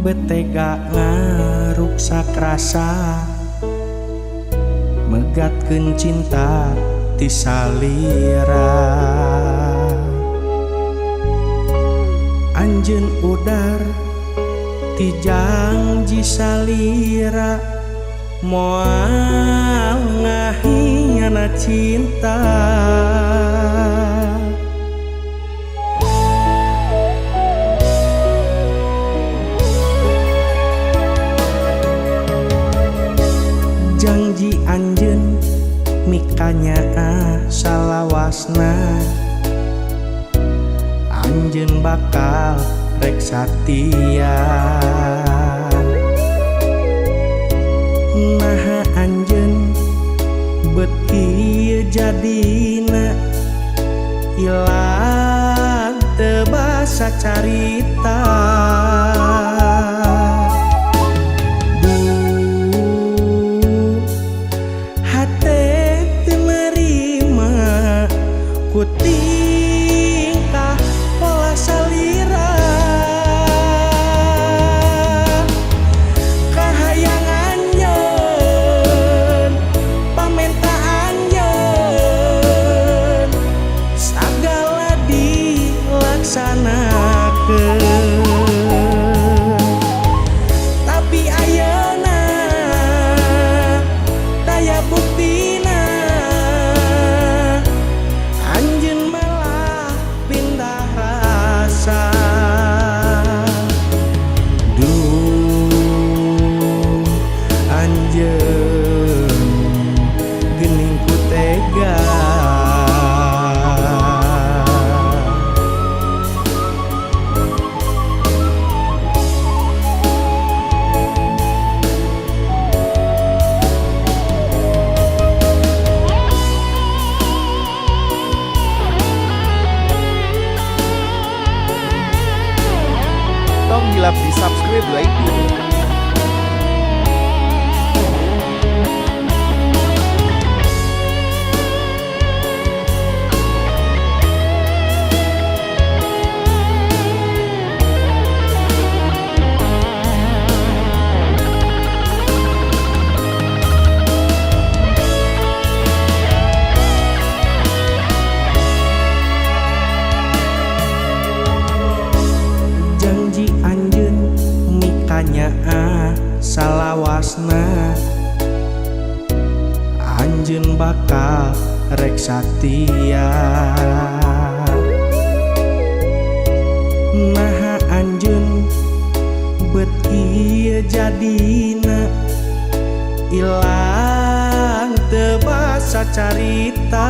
Betega ngaruksak rasa megatkeun cinta ti salira. Anjeun udar ti janji salira moal ngahiana cinta. Janji anjeun mikanya salawasna anjeun bakal rek satia. Naha anjeun bet kieu jadina ilang teu basa carita. Ku tingkah pola salira kahayang anjeun pamenta anjeun sagala dilaksanakeun. Tapi ayeuna daya buktina anjeun malah pindah rasa. Duh anjeun geuning ku tega. Tong hilap di subscribe, like, dulu. Janji anjeun mikanya salawasna anjeun bakal rek satia. Naha anjeun bet kieu jadina ilang teu basa carita.